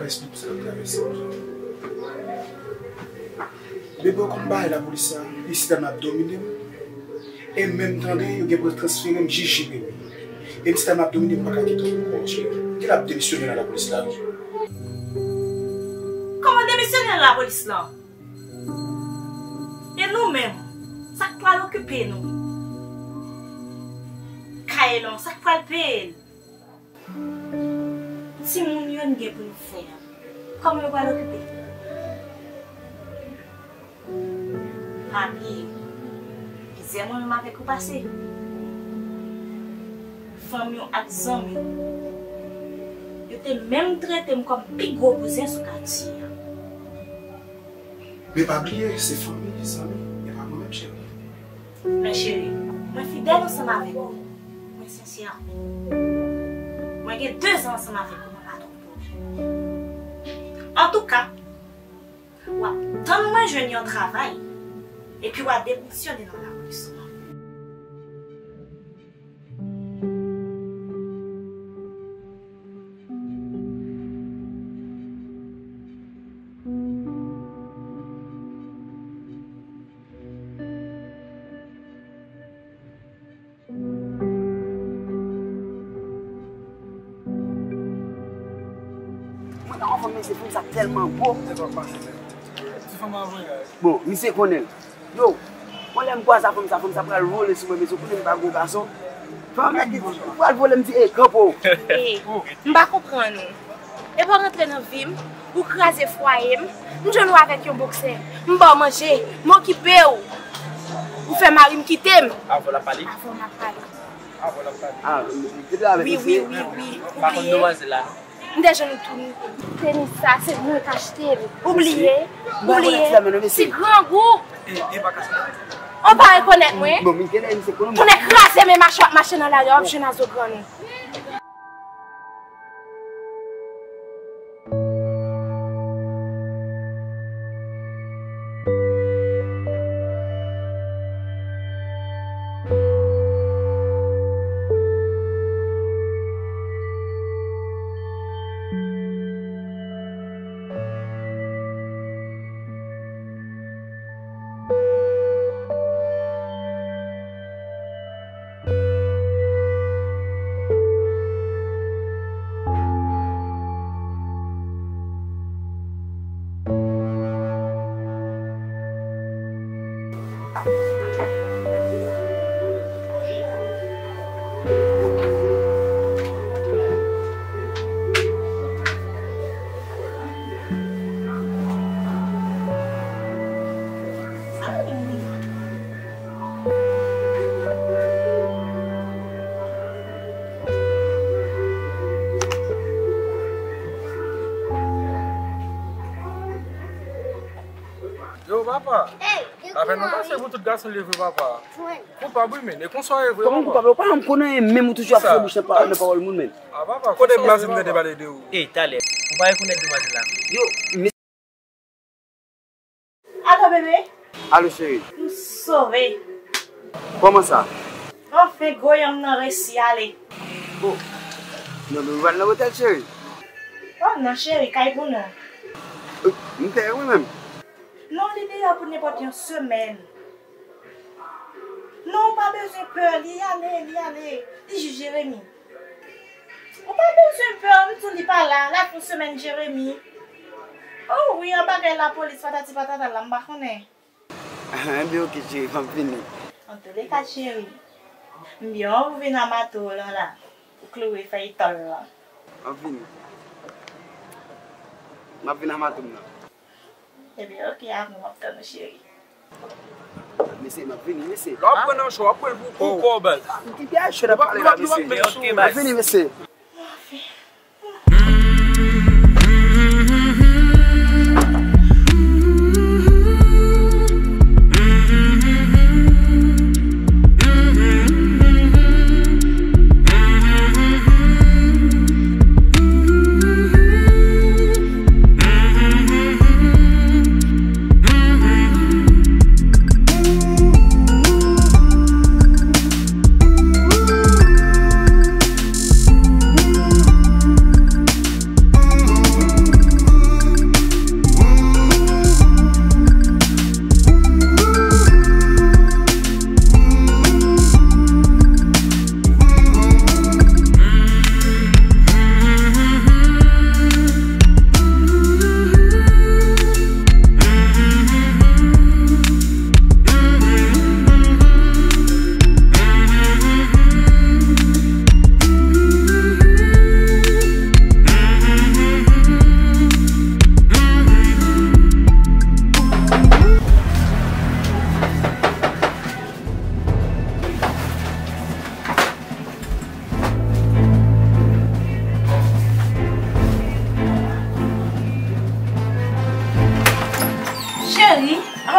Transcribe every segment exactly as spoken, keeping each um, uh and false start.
Travèse tout sa m travèse. Bebe, w konn bagay lapolis la, li sitèlman ap domine m. E m menm tande, yo gen pou yo transfere m, jis jere m. E m sitèlman ap domine m, m pa ka kite w pou kont ou. Gen lè ap demisyone nan lapolis la, wi. Kòman demisyone nan lapolis la? E nou menm, sa k pral okipe nou? Kay lan, sa k pral peye l? Timoun yo n gen pou n fè a, kòman yo pral okipe? Pa bliye, mizè mwen menm avèk ou pase. Fanmi w ak zanmi w, yo te menm trete m kòm pi gwo bouzen sou katye a. Men pa bliye, se fanmi, zanmi, e pa mwen menm, cheri. Men cheri, mwen fidèl ansanm avèk ou. Mwen sensè. Mwen gen de zan ansanm avèk ou, mwen pa twonpe w. Antouka, w ap tann mwen jwenn yon travay, epi w a demisyone nan lapolis ou an. Mwen ta konn fanm mesye, fanm sa tèlman gwo. Ti fanm an voyaj. Bon, misye konnen l. Yo, mwen lè m kwaze a fanm sa, fanm sa pral vole sou mwen, mesye, ou konnen m pa gwo gason. Fanm, ou pral vole, m di, "Ey, kanpe w." Ey, m pa konprann ou. Epi w rantre nan vi m, ou kraze fwaye m, m jwenn ou avèk yon boksè, m ba w manje, m okipe w. Ou fè mari m kite m. Avè w l ap pale? Avè w m ap pale. Avè w l ap pale. Ah, m te avèk misye. Wi, wi, wi, wi. M pa konn demwazèl la, non. M te jwenn ou tou. Tenis sa, se mwen k achte l. Ou bliye? Ou bliye? Ti grangou. Ou pa rekonèt mwen? Bon, men genlè misye konnen m. Tonnè kraze men mache w ap mache nan lari a, w ap jwenn a zo grann ou. Yo, papa. Afè nou pase pou tout gason leve, papa. Koupab, wi, men. E konsa w ye vre, papa. Kòman koupab? Ou pa janm konnen, menm ou toujou ap foure bouch nan pa-, nan pawòl moun, men. Ah, papa, kote m pase m tande pale de ou? Ey, talè. Ou pa rekonèt demwazèl la? Yo, men. Alo, bebe. Alo, cheri. M sove. Kòman sa? Anfen, gwo yanm nan resi ale. Oh. Non, men ou pral nan otèl, cheri? Oh, non, cheri, kay pou nou. Euh, m pè, wi, menm. Non, li deyò pou nenpòt yon semèn. Non, ou pa bezwen pè, li ale, li ale. Li jis Jeremi. Ou pa bezwen pè, m di w li pa la, l ap yon semèn Jeremi. Oh wi, an bagay lapolis patati patata la, m pa konnen. Enben, oke, cheri, m ap vini. Antouleka, cheri, m byen wè w vin a mato w lan la, ou kloure fèy tòl lan. M ap vini. M ap vin a mato m nan. Ebyen, oke, avan w ap tann ou, cheri. Mesye, m ap vini, mesye. Lè w ap pran nan cho, w ap pran l pou kò w, baz. M kite a cho nan pale la, mesye. M ap vini, mesye.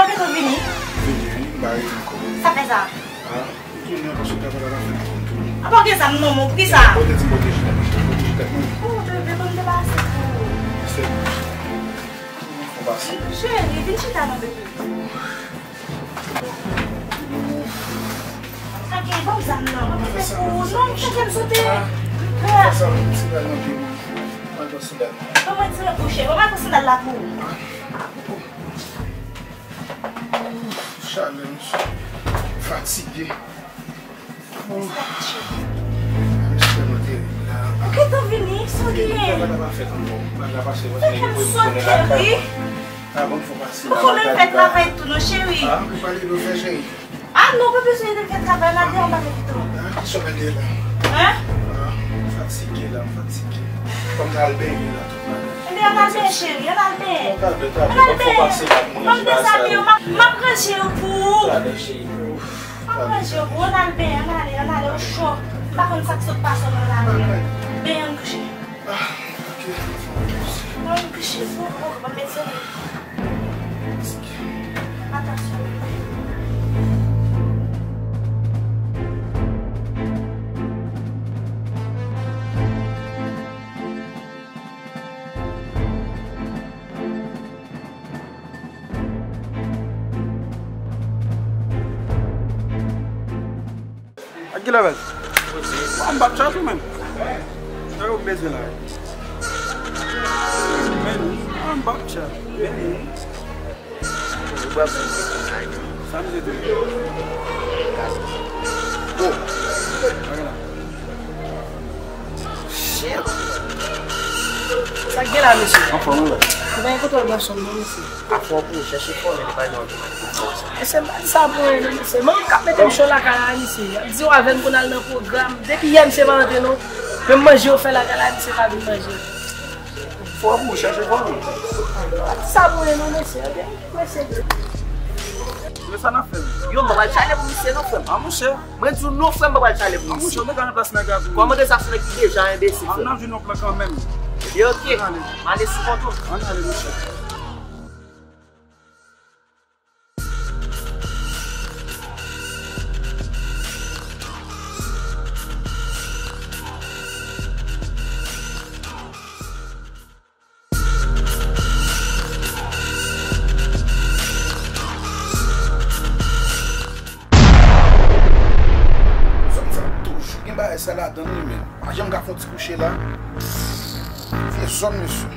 Ou gentan vini? Vini, wi, m pa rete ankò. Sa fè sa? Ah, m tounen ankò sou travay la, la fè m konn tounen. A pa gen zam non, mon, poukisa? Pote ti pwoteje tèt mwen, poteje tèt mwen. Oh, bebe, ban m debarase pou ou. Se, fon pase. Cheri, vin chita non, bebe. Sa gen, ban m zam nan. Ban m fè pou ou. Non, m fè kè m sote. Ah, fè sa, m ti pral nan pye pou ou. Mwen pran sandal. Ban mwen tire pou chè. Ban mwen pran sandal la pou ou. Chalè, mesye. Fatige. Mesye, mwen te la. Ou gentan vini? Sa w genyen? Bagay la pa fèt ankò. Bagay la pase, mwen te voye pou konnen lakay mwen. Ah, bon, fò pase. Ou konn menm fè travay tou non, cheri. Ah, ou pale de fè, cheri. Ah non, pa bezwen de fè travay la, deyò m pa fè pito. Ah, ki sa w gade la? Hein? Ah, m fatige la, m fatige. Fò m al benyen la, tout bagay. Ebyen, ann al benyen, cheri, ann al benyen. Ann al benyen. Ann al benyen. Ban m dezabiye w, m ap, m ap ranje yo pou ou. M ap ranje yo pou ou, ann al benyen, ann ale, ann ale, ou cho. M pa konn sa k sot pase w nan lari a. Benyen, ann kouche. Ah, ok. Ann kouche, pou ou, pou ou, ban m met sou li. Atansyon. Ak kilè baz? An ba chat ou menm. Sa yo bezwen la. Men, an ba chat. Men. Sa misye te. Oh. Sa k gen la, mesye? Anfòm, wi. Ou pa gen kontwòl bwason non, mesye. Afè w pou ou chèche fò, men li pa gen anvi manje pou fò sa. Mesye, m pa di sa pou anyen non, mesye. Manmi k ap mete m cho lakay la, mesye. Y ap di w avè m pou n al nan pwogram. Depi yè, misye pa rantre non. Menm manje yo fè lakay la, misye pa vin manje. Fò pou ou chèche fò, wi. M pa di sa pou anyen non, mesye. Mesye. Men sa n ap fè, menm? Yo, m pa pral chale pou misye non, frè m. Ah, monchè. Mwen di w non, frè m, pa pral chale pou misye. Ah, monchè, ou te ka nan plas nèg la tou. Kòmandè sa se nèg ki deja enbesil, frè m. Ann al jwenn yon plan kanmenm. Ebyen, oke. Ann ale. M ale sou kont ou. Ann ale, monchè. Zòn sa toujou gen bagay sa ladan l, wi, men. Pa janm ka fè yon ti kouche la. Vye zòn, mesye.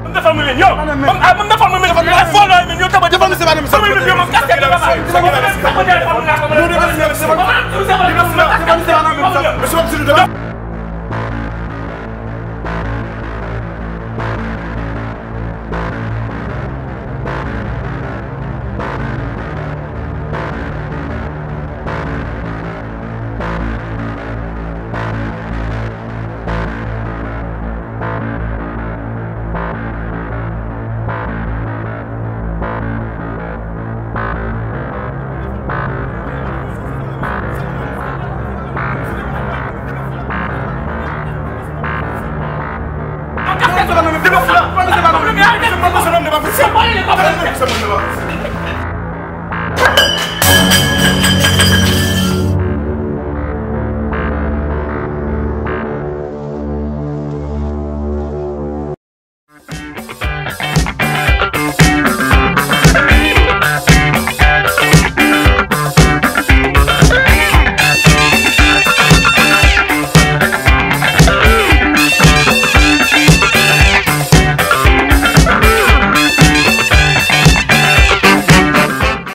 Ban m defan mwen, men, yo! Ban m, ah, ban m defan mwen, men, yo! Vòlò, men, yo, ta mwen defan mwen, men, yo, m ap kase tèt mwen, papa. Defan mwen, defan mwen, defan mwen, defan mwen.